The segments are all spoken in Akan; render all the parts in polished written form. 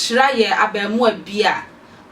Nhyira yɛ abaamuwa bi a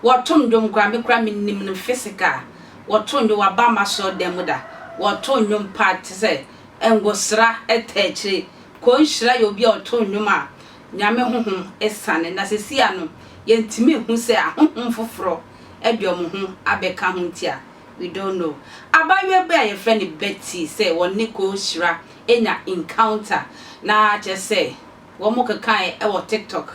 wɔto ndwom koraa, me koraa menim no physical, wɔto ndwom, waba m'asɔrdan mu da, wɔto ndwom paa te sɛ ngosra taa akyire. Koo Nhyira yɛ obi a ɔto ndwom a Nyame honhom siane, na seesei ano yɛntumi nhu sɛ ahonhom foforɔ de wɔn ho abɛka ho nti a, we don't know. Abaayewa bi a yɛfrɛ no Betty sɛ ɔne Koo Nhyira anya encounter, na kyerɛ sɛ wɔn kekaeɛ wɔ TikTok,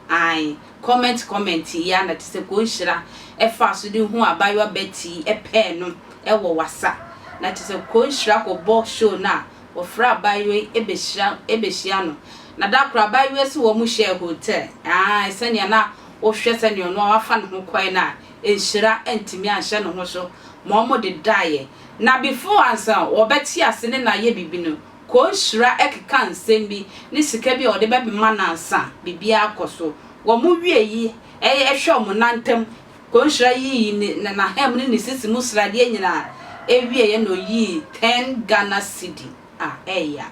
ae, comment comment yi ara na kyerɛ sɛ Koo Nhyira faa so de huu abaayewa Betty yi pɛɛ no wɔ Wasa. Na kyerɛ sɛ Koo Nhyira kɔbɔ show no a, wɔfrɛ abaayewa yi bɛhyira bɛhyia no. Na da koro abaayewa yi se wɔn hyɛɛ hotel, ae, sɛnea na wohwɛ sɛnea ɔno a wafa ne ho kɔe no a, nhyira antumi anhyɛ ne ho so ma wɔdedaeɛ. Na before ansa wɔbɛte ase ne no ayɛ biribi no, Koo Nhyira keka nsɛm bi ne sika bi a ɔde bɛmema no ansa biribiara akɔ so. Wɔn wie yi, ɛhwɛ wɔn nan ntam, Koo Nhyira yii ne n'aham ne ne sisi mu sradeɛ nyinaa wieeɛ na ɔyii ten Ghana cedi a ɛya.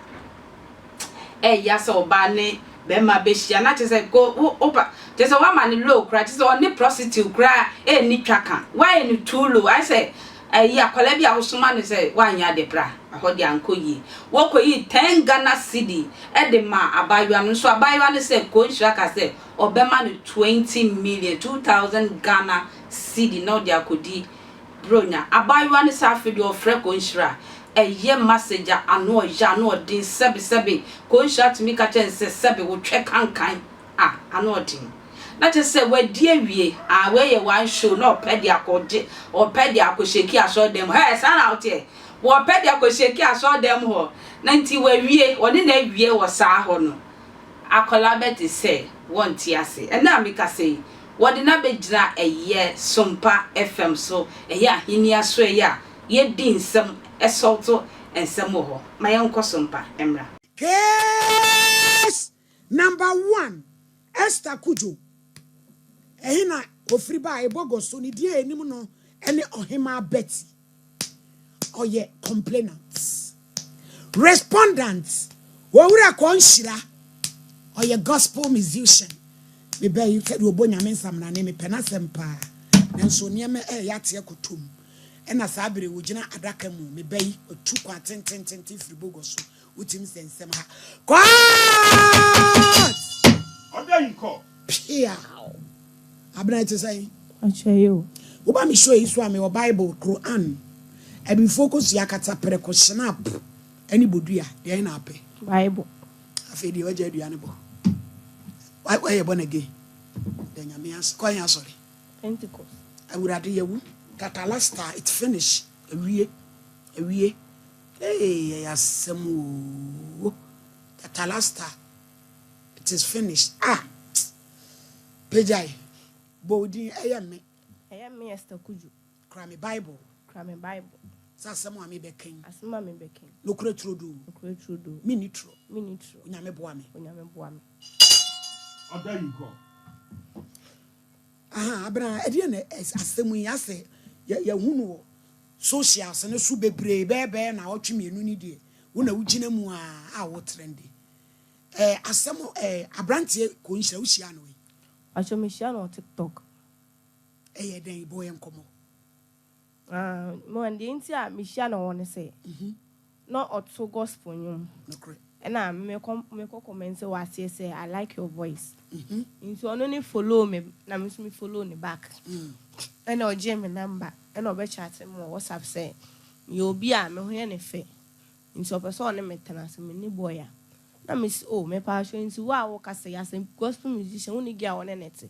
Ɛya sɛ ɔbaa ne bɛrima bɛhyia na kyerɛ sɛ ko wo wopa kyerɛ sɛ woama no low koraa kyerɛ sɛ ɔne prostitute koraa ɛnni twaka woayɛ no too low ayɛ sɛ ɛyi akwadaa bi a wosoma no sɛ woanyɛ ade bra ɛhɔ deɛ ankɔ yie wɔkɔyii ten Ghana cedi ɛde maa abaayewa no nso abaayewa no sɛ koo nhyira ka sɛ ɔbɛma no 20 million 2000 Ghana cedi na ɔde akɔdi Buronya. Abaayewa no sɛ afei deɛ ɔfrɛ Konhyira a, ɛyɛ message a ano ɔya, ano ɔden, sɛbe sɛbe. Konhyira tumi ka kyerɛ no sɛ sɛbe wo twɛ kankan a, ano ɔden. Na kyerɛ sɛ wadi awie, ah wei yɛ one show na ɔpɛ de akɔgye, ɔpɛ de akɔ shake asɔredan mu, hɛɛ saa na woteɛ? Wɔpɛ de akɔ shake asɔredan mu hɔ, na nti wawie, ɔne no awie wɔ saa hɔ no. Akwadaa bɛte sɛ wɔnte ase. Ɛnnɛ a mekasa yi, wɔde no abɛgyina ɛyɛ Sompa FM so, ɛyɛ Ahenni Asoɛeɛ a yɛdi nsɛm, sɔlto nsɛm wɔ hɔ. Ma yɛnkɔ Sompa mmra. Case number one, Esther Cudjoe, Ɛhe na ofiri bae? Bogoso, ne din a yɛnim no ne Ɔhemmaa Betty. Ɔyɛ complainant. Respondent, Owura Kɔɔ Nhyira, ɔyɛ gospel musician. Me ba yi, sɛdeɛ ɔbɔ Nyame nsamena ne, mepɛ n'asɛm paa. Nanso nneɛma ɛreyɛ ate akɔtɔ mu. Ɛna saa bere ɔgyina adaka mu. Me ba yi, ɔtu kwan tentententen firi Bogoso. Wotumi sɛ nsɛm ha. Court! Order in court. Piaw! Abena ɛte sɛn? Akyɛ o. Woba me show yi so a mewɔ Bible, Quran, Abibifoɔ kosua kata, prɛko, schnapp ɛne bodua, deɛn na apɛ? Bible. Afei deɛ wagya adua no bɔ. Wayɛ born again. Da Nyame ase. Kɔ he asɔre? Pentecost. Awurade yawu. Tatalasta, it's finish. Awie. Awie. Hey, ɛyɛ asɛm oo. Tatalasta, it is finished. Ah! Pagyae. Bɔ wo din, ɛyɛ me. Ɛyɛ me Esther Kudjo. Kura me Bible. Kura me Bible. Sɛ asɛm a mebɛka yi. Asɛm a mebɛka yi. Nokorɛ turodoo. Nokorɛ turodoo. Menni turo. Menni turo. Onyame boa me. Onyame boa me. Ɔda yi kɔ. Aha, Abena, ɛdeɛn na asɛm yi asɛ yɛhu no wɔ socials no so bebree bɛyɛ bɛyɛ naawɔtwe mmienu ni deɛ, wo na wogyina mu ara a wo trende. Eh, asɛm eh, abranteɛ kɔ nhyira, wo hyia no wɛn? Pakyɛ me hyia no wɔ tiktok. Ɛyɛ dɛn, bɔ yɛn nkɔmɔ. Ah, mo deɛ nti a me hyia no wɔ ne sɛ, na ɔto gospel nnwom. Nokorɛ. Ɛna me kɔ me kɔ comment wɔ aseɛ sɛ I like your voice. Nti ɔno ne follow me na me nso me follow ne back. Ɛna ɔgyee me number ɛna ɔbɛ chat me wɔ WhatsApp sɛ meyɛ obi a me ho yɛ ne fɛ nti ɔpɛ sɛ ɔne me tena sɛ me ne boy a. Na me se oh mepaakyɛw nti wo a wo kasa yi as a gospel musician wo ne girl a wo ne no te?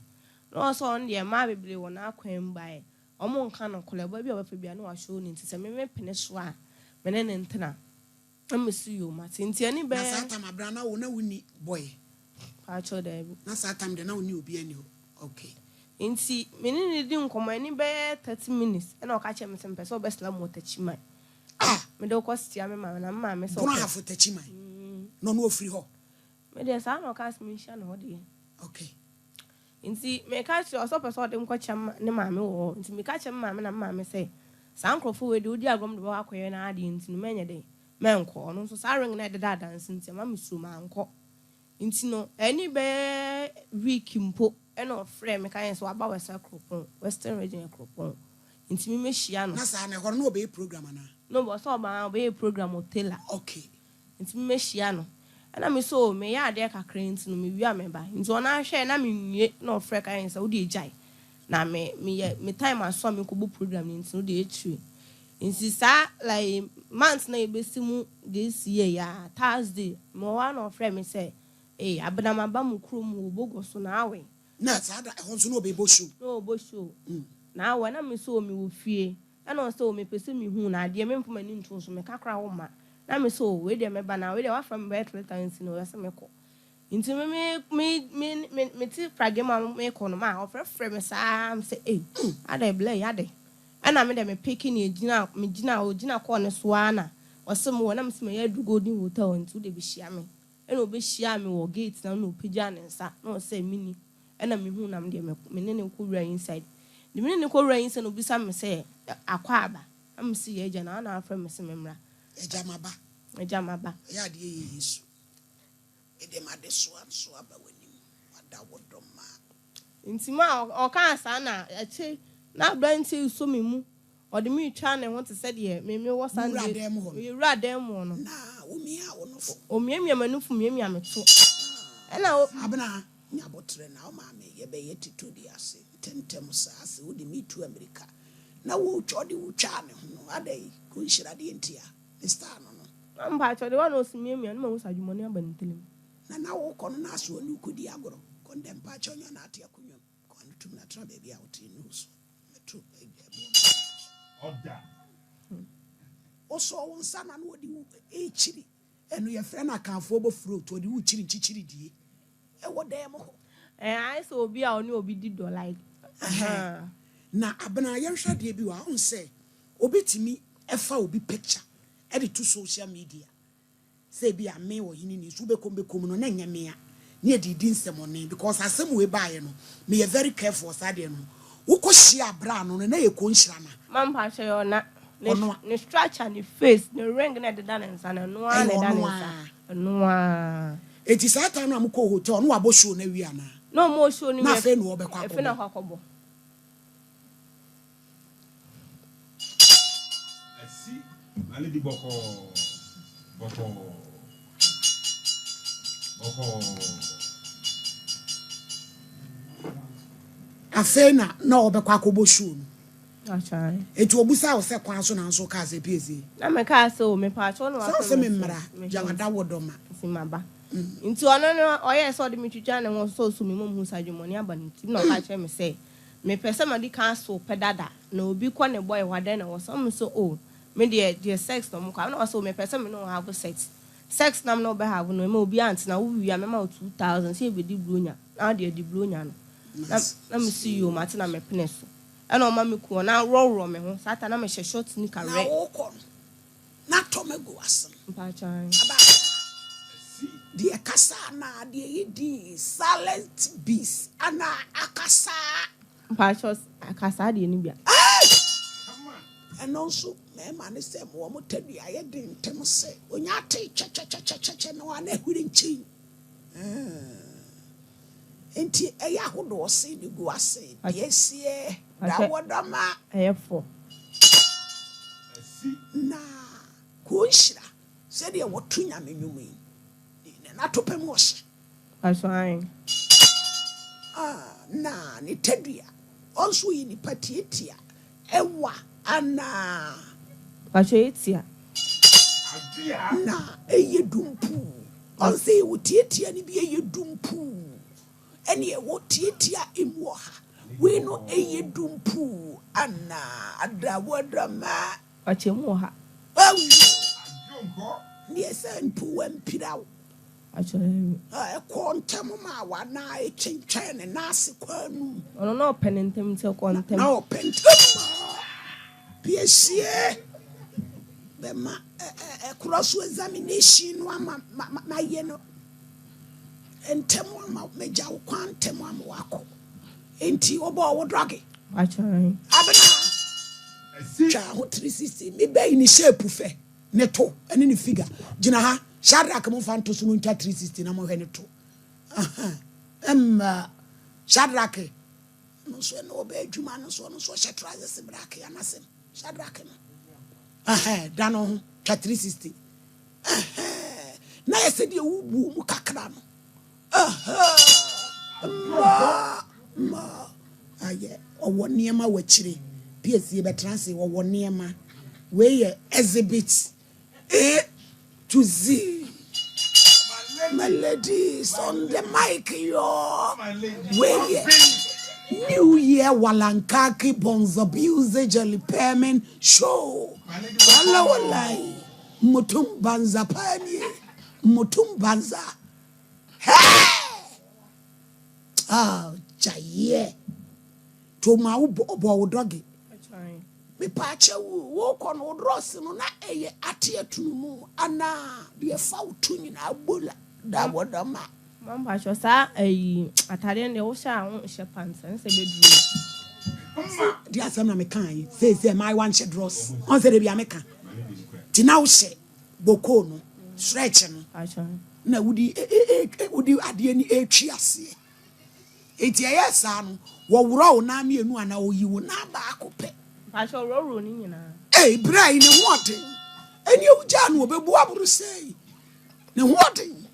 Na ɔse ɔno deɛ mmaa bebree wɔ n'akwan mu baeɛ ɔmo nka nokorɛ ɔbaa bi a ɔbɛfa biara na wa show no nti sɛ me me pene so a me ne no ntena. Na me se yoo mate nti ɛne Na saa bɛyɛ. tam abira na wo na wo nni boy? Paakyɛw daabi. Na saa tam deɛ na wo ne obiara nni hɔ okay. Nti me ne no di nkɔmmɔ ɛne bɛyɛ 30 minutes ɛna ɔka kyerɛ me sɛ mepɛ sɛ ɔbɛsra me wɔ Takyiman. Ah! Mede wo kɔ sia me maame na me maame sɛ Bono ɔpɛ. Ahafo Takyiman na ɔno ɔfiri hɔ? Me deɛ saa na ɔkaa sɛ menhyia no hɔ deɛ. Okay. Nti meka kyerɛ ɔsɛ ɔpɛ sɛ ɔde me kɔkyɛ ne maame wɔ hɔ nti meka kyerɛ me maame na me maame sɛ saa nkorɔfoɔ wei deɛ wodi agorɔ mede bɛkɔ akɔyɛ no adeɛ nti no mɛnyɛ dɛn mɛnkɔ ɔno nso saa ring no a ɛdeda adanse nti ɛma me suro mankɔ nti no ɛne bɛyɛ week mpo. Ɛna ɔfrɛɛ me ka kyerɛɛ me sɛ waba Wɛsa kuropɔn, Western Region kuropɔn, nti me mɛhyia no. Na saa no ɛhɔ no na ɔbɛyɛ program anaa? No, ɔsɛ ɔba ha ɔbɛyɛ program wɔ Taylor. Okay. Nti me mɛhyia no. Ɛna me sɛ oh meyɛ adeɛ kakra nti no mewie a mɛba. Nti ɔno ara hwɛɛ na menwie na ɔfrɛɛ ka kyerɛɛ me sɛ wodeɛ gyae na me meyɛ me time aso a mekɔbɔ program no nti no wodeɛ akyire. Nti saa like month na yɛbɛsi mu this year yi ara Thursday mewɔ hɔ ara na ɔfrɛɛ me sɛ Ei Abena maba mo kurom wɔ Bogo so na awɛ. Na saa da ɛhɔ nso na ɔbɛbɔ show. Na ɔbɔ show na awɛ na me so mewɔ fie ɛna ɔsɛ o mepɛ sɛ mehu wo na adeɛ memfa m'ani nto wo so meka koraa wo mma na me so o wei deɛ mɛba na wei deɛ wafrɛ me bɛyɛ 3 times ni ɔyɛ sɛ mekɔ nti me me me me mete pragya mu a mekɔ no ma ɔfrɛfrɛ me saa me sɛ ei adɛn blɛ yi adɛn ɛna me deɛ me peke ne egyina me gyina ɔgyina kɔɔ ne so ara na ɔsɛ mo wɔ na me sɛ mɛyɛ aduru Golden Hotel nti wo deɛ bɛhyia me. Ɛna ɔbɛhyiaa me wɔ gate no ano na ɔpagyaa ne nsa na ɔsɛ meni ɛna mehuu na medeɛ me me ne no kɔ wura inside nti me ne no kɔ wura inside na ɔbisa me sɛ akɔ aba na me se yɛ agya na wana afrɛ me se me mmra. Agya maba. Agya maba. Ɛyɛ adeɛ yɛ Yesu. Mede m'adesoa nso aba w'anim wada wo dɔ ma. Nti ma ɔkaa saa na akyire na aberanteɛ yi sɔ me mu Ɔde me retwa ne ho te sɛ deɛ me mewɔ Wo wura Sunday. dan mu hɔ no. Meyɛ wura dan mu hɔ no. Na womiaa wo nofo. Ɔmiamia m'anufo miamia me to. Ɛna o. Abena, nya aboterɛ na wo maame yɛbɛyɛ titodi ase ntɛmntɛm saa sɛ wode me retu amirika na wotwa ɔde wo twaa ne ho no adɛn ko nhyira deɛ ntia ne style no no. Na mpakyɛw deɛ ɔna ɔsi miamia no mahu sɛ adwemmɔne aba ne tirim. Na na wokɔ no na aso ɔne wo kɔdi agorɔ kɔ ndɛ mpakyɛw nyɛ ɔna ate akonnwa mu kɔ ano tum na tena baabi a wote nnu wo so. Mɛto ɛboɔ no so. Ɔda. Ɔsɔɔ wo nsa na na ɔde wo rekyiri. Ɛno yɛfrɛ no Akanfoɔ bɔ float, ɔde wo rekyiri nkyikyiri die wɔ dan mu hɔ. Ɛɛ ayɛ sɛ obi a ɔne obi di dɔ like Ɛhɛn. Na Abena yɛnhwɛ adeɛ bi wɔ ha, wohu sɛ obi tumi fa obi picture de to social media. Sɛ ebia me ɔhene ni nso wobɛkɔ mu bɛkɔ mu no na ɛnyɛ me a ne yɛde redi nsɛmɔne because asɛm wei baeɛ no meyɛ very careful wɔ saa adeɛ no ho. Wokɔ hyia bra no no na ɛyɛ kɔ nhyira no a. Ma mpakyɛ yɛ ɔna ne Ɔno a. ne structure ne face ne ring na ɛdeda ne nsa no ɛno ara Ɛyɛ na ɛda ɔno ne nsa ara. ɛno ara. Enti saa time no a mokɔɔ hotel no wabɔ show no awie anaa? Na ɔmɔɔ show no Na wie afei na ɔbɛkɔ afei na akɔbɔ. ɔkɔ akɔbɔ. Asi ma no di bɔkɔɔ, bɔkɔɔ, bɔkɔɔ. Afei na na ɔbɛkɔ akɔbɔ show no. Enti obisaa wo sɛ kwan so na nso wokaa sɛ piesie? Na mekaa sɛ o mepaakyɛw na Sɛ wafrɛ ɔse me me sɛ mmra, gya wada wo dɔ ma. Nti maba. Nti ɔno no ɔyɛɛ sɛ ɔde me twitwaa ne ho sɛ ɔsɔ me mu hu sɛ adwemmɔne aba ne tirim na ɔka kyerɛɛ me sɛ mepɛ sɛ madi kan aso pɛ dada na obi kɔ ne boy hɔ a dɛn na ɛwɔ sɛ ɔmo sɛ oh me deɛ deɛ sex na ɔmo kɔ a ɛna ɔsɛ oh mepɛ sɛ me ne wo have sex sex na me ne wo bɛ have no ɛma obiara ntena wo wie a mɛma wo 2000 sɛ yɛbɛdi bronya na wode adi bronya no na na me si yoo mate na mepene so ɛna ɔma me ku ɔna worɔworɔ me ho saa ta na mehyɛ short nika Na rɛ. wokɔ no na tɔ me gu w'asene. Mpakyɛw ae. Abaayewa, deɛ ɛkasa anaa deɛ ɛyɛ dinn, silent bees, anaa akasaa. Mpakyɛw akasaa deɛ no bia. Ei! Ɛno nso mmarima no sɛ wɔn tadua yɛ den ntɛm sɛ onya ate kyɛkyɛkyɛkyɛkyɛ no a na ahwiri nkyɛn. Enti ɛyɛ ahodoɔ se ne gu ase deɛ seɛ da wɔ dɔma. Ɛyɛ fɔ. Na kuro nhyira sɛdeɛ wɔto Nyame nnwom yi ne n'atopɛ mu ɔhye. Paso ae. Ah, na ne tadua ɔnso yɛ nipa tiatia ɛwa anaa. Paso ɛyɛ tia. Na ɛyɛ dumpuu ɔnsɛ yɛwɔ tiatia no bi ɛyɛ dumpuu ɛne ɛwɔ tiatia emu ɔha wei no ɛyɛ dumpuu anaa adawadama. Pakyɛ mu ɔha. Aww neɛ sɛ mpo wampira wo. Pakyɛ ɛɛ. Ɛkɔɔ ntɛm maa wo anaa ɛtwentwɛn ne nan ase kɔ anum. Ɔno na ɔpɛ ne ntɛm nti ɛkɔɔ ntɛm. Na ɔpɛ ntɛm maa piesie bɛma ɛkorɔ so examination no ama mayɛ no ntɛm ama magya wo kwan ntɛm ama wakɔ. Enti wobɔɔ wo drɔge. Pakyɛ ɛɛ. Abena twa ho 360 me bɛyi ne shape fɛ ne to ɛne ne figure gyina ha Shadrack mo fa nto so no ntwa 360 na mohwɛ ne to ɛmma. Shadrack no nso ɛna ɔbɛ adwuma no nso ɔno nso ɔhyɛ trousers black anasɛm Shadrack no ɛhɛn da no ho twa 360 ɛhɛn na yɛ sɛ deɛ wobuo mu kakra no ɛhɛn mmaa mmaa ayɛ ɔwɔ nneɛma wɔ akyire piesie bɛtena ase ɔwɔ nneɛma wei yɛ exhibit A to Z. My ladies on the mic, yo. Wei yɛ New Year Walankaki Bonza Music Jelly Permin Show. Wala walai. Mutum banza panie. Mutum banza. Hey! Ah, jaye. To ma wo bɔ wo dɔge. Mepaakyɛw o, wokɔ no wo drɔs no na ɛyɛ ate atunu mu anaa deɛ ɛfa wo to nyinaa bola da wɔ dɔm a. Ma mpakyɛw saa ayi atadeɛ no deɛ wohyɛ a wonhyɛ pants ɛne sɛ bɛduru. Deɛ asɛm na meka yi seesei mmaayewa nhyɛ drɔs ɔn sɛ debi a meka nti na wohyɛ bokoo no stretch no na wodi wodi adeɛ ni etwi aseɛ. Enti ɛyɛɛ saa no, wɔworɔɔ wo nan mmienu anaa wɔyii wo nan baako pɛ? Mpakyɛ wɔworɔworɔɔ ne nyinaa. Ei, bra yi, ne ho ɔden. Ɛnneɛ wogyaa no, ɔbɛbu aboro sɛɛ yi. Ne ho ɔden.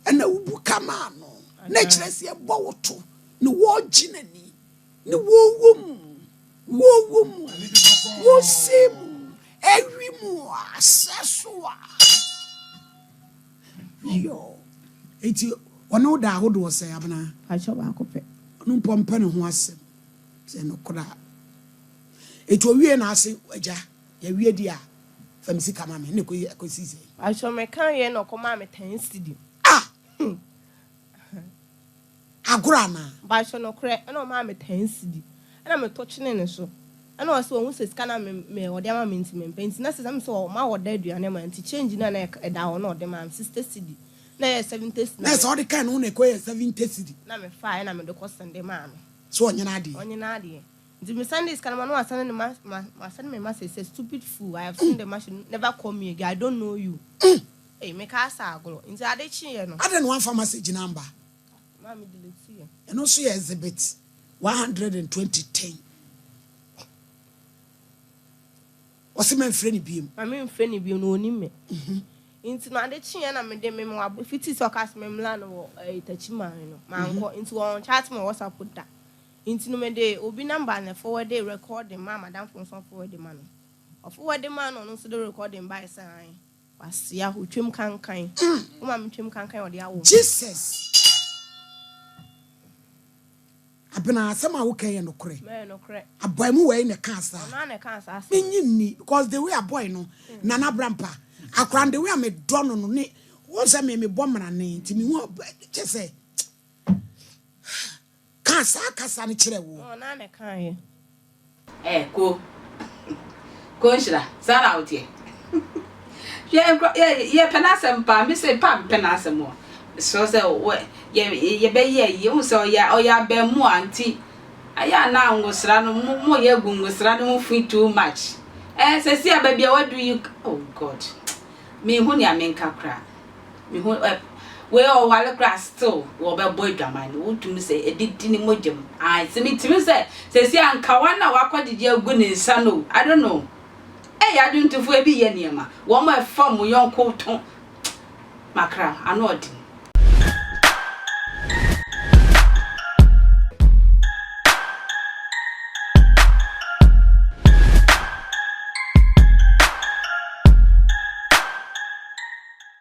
Ɛna wobu ka maa no. Na ɛkyerɛ sɛ ɛbɔ wo to, na wɔregye n'ani, ne wɔwɔ mu, wɔwɔ mu, wɔsɛ mu, ɛwi mu, asɛ so a. Yoo. Enti ɔne wo da ahodoɔ sɛn, Abena? Pakyɛw baako pɛ. Ɔno mpo ɔmpɛ ne ho asɛm. Sɛ nokorɛ a. Enti ɔwie na ase, Agya, yɛawie deɛ a, fa me sika ma me. Ɛna ɛkɔyi, ɛkɔsii sɛn? Pakyɛw meka wieɛ na ɔkɔmaa me ten cedi. Ah! Agorɔ anaa? Mpakyɛw nokorɛ ɛna ɔmaa me ten cedi ɛna me to kyenee ne so ɛna ɔse wahu sɛ sika no a me me ɔde ama me nti mempɛ nti na sɛ na me sɛ ɔma ɔda aduane ama nti change no a na ɛda hɔ na ɔde maa me sixty cedi na ɛyɛ seventy cedi na ɛsɛ ɔde kan no na ɛkɔ yɛ seventy cedi. Na me faa ɛna mede kɔ sende maa no. So ɔnyɛ n'adeɛ. Ɔnyɛ n'adeɛ nti me sende sika no ma no wasɛne ne ma ma wasɛne me message sɛ stupid fool I have send the message never call me again I don't know you. Ei me kaa sɛ agorɔ nti ade kyeeɛ no. Adɛn na wamfa message no amba? Maa me delete yɛ. Ɛno nso yɛ exhibit 120 ten. Ɔse mɛmfrɛ no biom. Ma memfrɛ no biom na ɔnim me. Nti no ade kyeeɛ na mede me me fiti sɛ ɔkaa sɛ memmla no wɔ ɛyi Takyiman no mankɔ nti wɔn chat me wɔ WhatsApp da. Nti no mede obi number na forward recording maa madamfo nso ɔforward ma no. Ɔforward maa no ɔno nso de recording bae sɛ ae. Kwasea, otwam kankan. Wo maame twam kankan a ɔde awo wo. Jesus! Abena, asɛm a woka yi yɛ nokorɛ? Mɛyɛ nokorɛ. Abamuwa yi na ɛkaa saa. Ɔno ara na ɛkaa saa asɛm. Menye nni because the way a boy no, Nana Abrampa, akora no the way a medɔ no no ne, wohu sɛ me mebɔ mmarane nti mehu a, kyɛ sɛ, Ka saa kasa no kyerɛ wo. Ɔɔ naa na ɛkaeɛ. Eh ko ko nhyira saa na woteɛ hwɛ nkurɔ yɛ yɛpɛ n'asɛm paa me se pa mpɛ n'asɛm o mesrɛ sɛ wɔ yɛ yɛbɛyɛ yie wohu sɛ ɔyɛ ɔyɛ abɛɛmoa nti ayɛ a na ngosra no mo mo yɛ gu ngosra no ho fi too much eh sɛsi a baabi a wadu yi oh God menhu nea menka koraa. Me hu ɛ wei ɔware koraa still wɔbɛbɔ adwaman no wotumi sɛ ɛdidi ne mogya mu ae sɛ metumi sɛ sɛsi a nkawa no a wakɔgyegye agu ne nsa no I don't know ɛyɛ adwontofo ebi yɛ nneɛma wɔn a ɛfa mo yɔnko to makra ano ɔden.